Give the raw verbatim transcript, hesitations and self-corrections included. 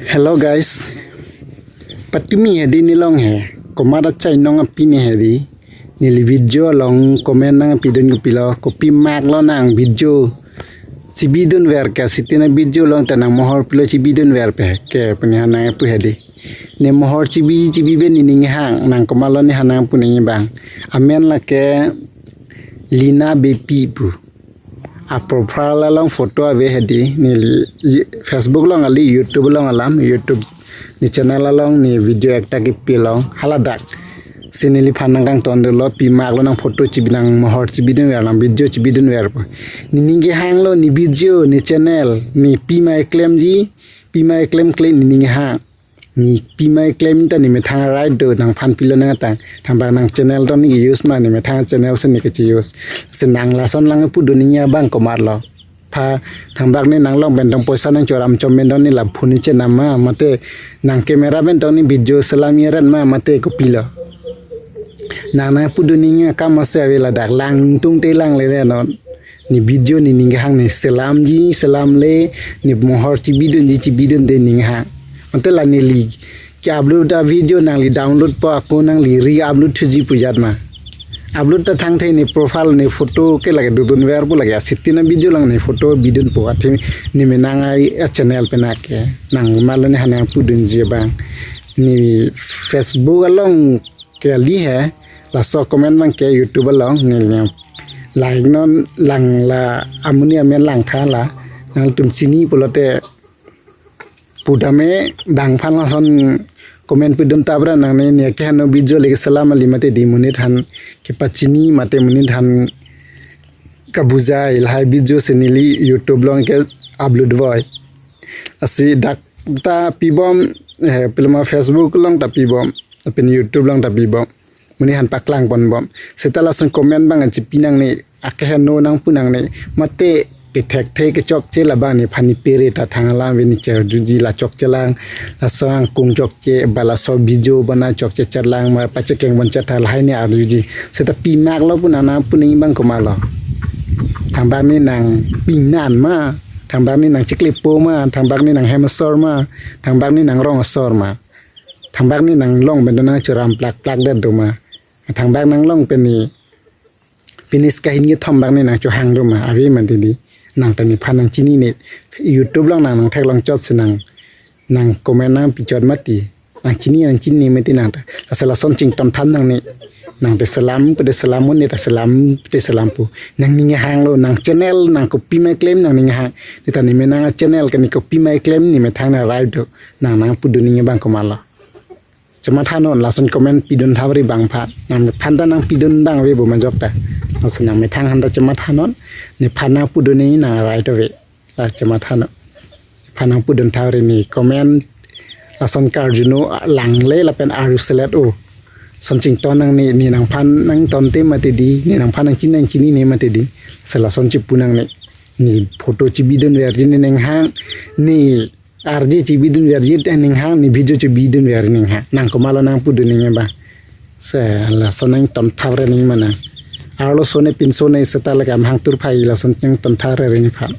Hello guys, patumi hedi nelong he, komat achai nong api ne hedi, neli video along comment nangpidun kopilo, kopi mak lo nang video chibidunver ke, siti na video along ta nang mohor pilo chibidunver pe ke pu nehan nangpu hedi. Ne mohor chibi chibi pen nening hang, nang komat lo nehan nangpu nangji abang. Amen lake Lina Beypi pu. A profile along photo ave hedi, neli Facebook along kali, YouTube along alam, YouTube ne channel along ne video ekta kipi along haladak. Si neliphan nangkangton dolo, pi mak lo nang photo chibi, nang mohor chibidunver, nang video chibidunver pu. Nening kehang lo ne video, ne channel, ne pima keklemji, pima keklemkle nening hang. Ne pima keklem ta ne methang right do, nangphan pilo nang atang. Thangbak nang channel tong ne use ma, ne methang channel si ne kechi use. Si nang lason nangpudun nangji abang komat lo. Pha thangbak ne nang long pen tong poisa nangchoram chom pen tong ne la phone chenam ma, mate nang camera pen tong ne video selam iran ma, mate kopilo. Nang nangpudun nangji akam ase ave ladak, langtung te langle non. Ne video nening kehang, ne selamji selamle, ne mohor chibidunji chibidunde nening hang. Ante la neli ke-upload a video nangli download po, ako nangli re-upload thuji pu jat ma. Upload ta thangthe ne profile ne photo ke lake dodunver pu lake, siti na video along ne photo bidun po, athe ne menang ai a channel pen ake. Nang komat lo nehan nangpudunji abang. Ne Facebook along kali he, laso comment abang ke YouTube along, ne, ne like non lang la, amonit amen langtha la, nangtum chini pulote pudame bangphan lason comment pidun tabra nangne, ne keheno video le selam kali mate di, monit aphan kepachini mate monit aphan kabujai, lahai video si neli YouTube along ke-upload voi. Lasi dak ta pibom, eh, pilo ma Facebook along ta pibom, lapen YouTube along ta pibom. Monit aphan paklang ponbom. Seta lason comment abang chipi nangne, akeheno nangpu nangne, mate kethekthe kechokche labang nephan nepere ta thang alam ave, ne cherjuji la chokche lang, laso angkung chokche, ba laso video bana chokche chat lang, ma pachekeng bonchat ta lahai ne arjuji. Seta pi mak lo pu nang nangpu nangji abang komat lo. Thangbak ne nang pingnan ma, thangbak ne nang chiklepo ma, thangbak ne nang hem asor ma, thangbak ne nang rong asor ma. Thangbak ne nang long pen tong nangchoram plak plak det do ma. Thangbak nang long pen ne, pini sika hini kethom bak ne nangchohang do ma, ave mati di. Nang ta nephan nangchinine, YouTube along nang nangtheklong chot si nang, nang comment nangpi chot mati. Nangchini nangchini mati nang ta. Lasi lason chington tham nangne. Nang te selam pu te selam, ne ta selam te selam pu. Nangning hang lo, nang channel nang kopima keklem nangning hang. Ne ta ne menang a channel ke ne kopima keklem, ne methang na right do. Nang nangpudun nangji abang komat lo. Chemathanon, lason comment pidun thavre bangphan. Nangphan ta nangpidun abang ave bo majok ta. Lason nang methang aphan ta chemathanon. Nephan nangpudun nangji nang right ave. La chemathanon. Nephan nangpudun thavre ne comment. Lason karjuno langle lapen arju selet o. Lason chington nangne, ne nangphan nangtonte mati di, ne nangphan nangchini nangchinine mati di. Si lason chipu nangne. Ne photo chibidunverji nening hang. Ne arje chibidunverji nening hang, ne video chibidunver nening hang. Nang komat lo nangpudun nangji abang. Si lason nangton thavre nangji ma nang. Arloso ne pinso ne seta le kam hang turphai, lason nangton thavre nangji aphan.